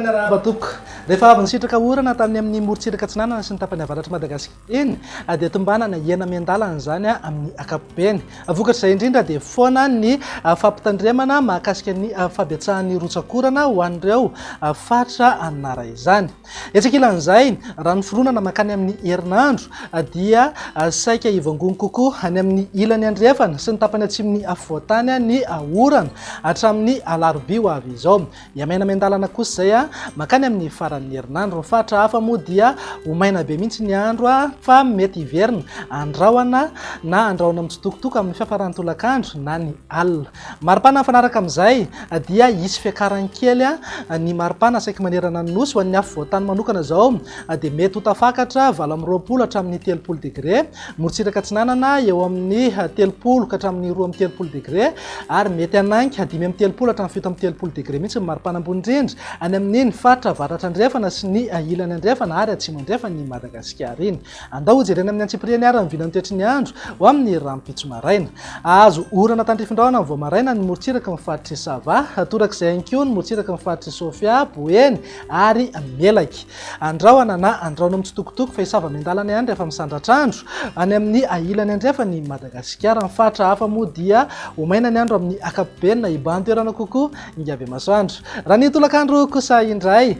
Miarahaba tompoko. Rehefa avy nisitraka orana tany amin'ny morontsiraka atsinanana sy ny tapany avaratr'i Madagasikara iny dia tombanana hihena miandalana izany amin'ny ankapobeny. Vokatr'izay indrindra dia foana ny fampitandremana mahakasika ny fahabetsahan'ny rotsak'orana ho an'ireo faritra anara izany. Etsy ankilan'izay, raha ny fironana mankany amin'ny herinandro dia saika hivangongo kokoa any amin'ny ilany andrefana sy ny tapany atsimon'ny afovoan-tany ny orana hatramin'ny alarobia ho avy izao. Hihamaina miandalana kosa izay mankany amin'ny faran'ny herinandro. Ny faritra hafa moa dia ho maina be mihitsy ny andro fa mety hiverina andrahona na andrahona mitsitokotoko amin'ny fiafaran'ny tolakandro na ny alina. Maripana mifanaraka amin'izay dia hisy fiakarany kely ny maripana saiky manerana ny Nosy. Ho an'ny afovoan-tany manokana izao dia mety ho tafakatra 28 hatramin'ny 30 degre, morontsiraka atsinanana eo amin'ny 30 ka hatramin'ny 32 degre ary mety hanainga 35 hatramin'ny 37 degre mihitsy ny maripana ambony indrindra any amin'iny faritra avaratra andrefana sy ny ilany andrefana ary atsimo andrefan'i Madagasikara iny. Andao hojerena amin'ny antsipiriany ary ny vinan'ny toetry ny andro ho amin'ny rahampitso maraina. Hahazo orana tandrifin-drahona vao maraina ny morontsiraky ny faritr'i Sava, torak'izay ihany koa ny morontsiraky ny faritr'i Sofia, Boeny ary Melaky. Andrahona na andrahona mitsitokotoko fa hisava miandalana ihany rehefa misandratr'andro any amin'ny ilany andrefan'i Madagasikara. Ny faritra hafa moa dia ho maina ny andro amin'ny ankapobeny na hibahan-toerana kokoa Ingahy Bemasoandro. Raha ny tolakandro kosa indray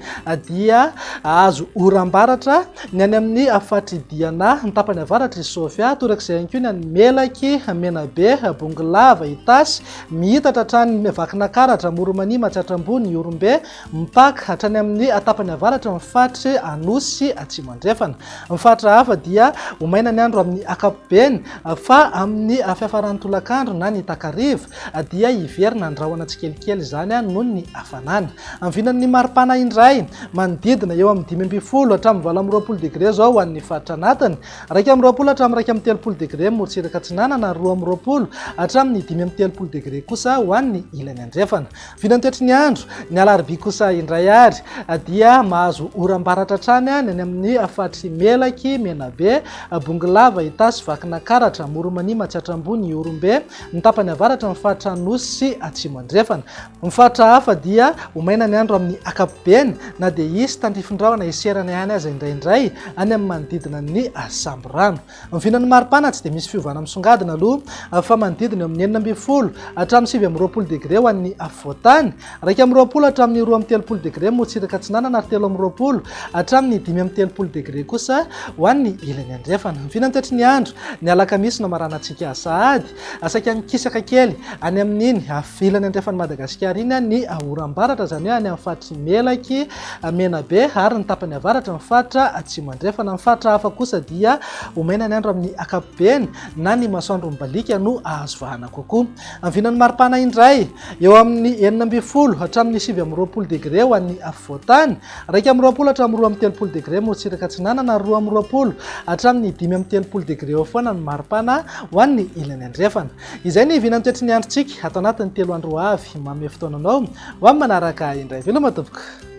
dia hahazo oram-baratra ny any amin'ny faritr'i Diana, ny tapany avaratr'i Sofia, torak'izay ihany koa ny any Melaky, Menabe, Bongolava, Itasy, miitatra hatrany Vakinakaratra, Amoronmania, Matsiatra Ambony, Ihorombe, mipaka hatrany amin'ny tapany avaratry ny faritry Anosy sy Atsimo Andrefana. Ny faritra hafa dia ho maina ny andro amin'ny ankapobeny fa amin'ny fiafaran'ny tolakandro na ny takariva dia hiverina andrahona tsikelikely izany noho ny hafanana. Amin'ny vinan'ny maripana indray, manodidina eo amin'ny 15 hatramin'ny 28 degre izao ho an'ny faritra anatiny, 21 hatramin'ny 31 degre morontsiraka atsinanana ary 22 hatramin'ny 35 degre kosa ho an'ny ilany andrefana. Vinan'ny toetry ny andro, ny alarobia kosa indray ary dia mahazo oram-baratra hatrany ny any amin'ny faritr'i Melaky, Menabe, Bongolava, Itasy, Vakinakaratra, Amoronmania, Matsiatra Ambony, Ihorombe, ny tapany avaratra, ny faritra Anosy sy Atsimo Andrefana. Ny faritra hafa dia ho maina ny andro amin'ny ankapobeny na dia hisy tandrifin-drahona hiserana ihany aza indraindray any amin'ny manodidina ny Sambirano. Ny vinan'ny maripana tsy dia misy fiovana misongadina aloha fa manodidina eo amin'ny 16 hatramin'ny 29 degre ho an'ny afovoan-tany, 21 hatramin'ny 32 degre morontsiraka atsinanana ary 23 hatramin'ny 35 degre kosa ho an'ny ilany andrefana. Ny vinan'ny toetry ny andro, ny alakamisy no hamaranantsika sahady. Saika mikisaka kely any amin'iny ilany andrefan'i Madagasikara iny ny oram-baratra, izany hoe any amin'ny faritr'i Melaky, Menabe ary ny tapany avaratra ny faritra atsimo andrefana. Ny faritra hafa kosa dia ho maina ny andro amin'ny ankapobeny na ny masoandro mibaliaka no ahazo vahana kokoa. Ny vinan'ny maripana indray, eo amin'ny 16 hatramin'ny 29 degre ho an'ny afovoan-tany, 21 hatramin'ny 32 degre morontsiraka atsinanana ary 22 hatramin'ny 35 degre eo foana ny maripana ho an'ny ilany andrefana. Izay ny vinan'ny toetry ny androntsika ato anatin'ny telo andro ho avy. Manome fotoana anao ho amin'ny manaraka indray. Veloma tompoko.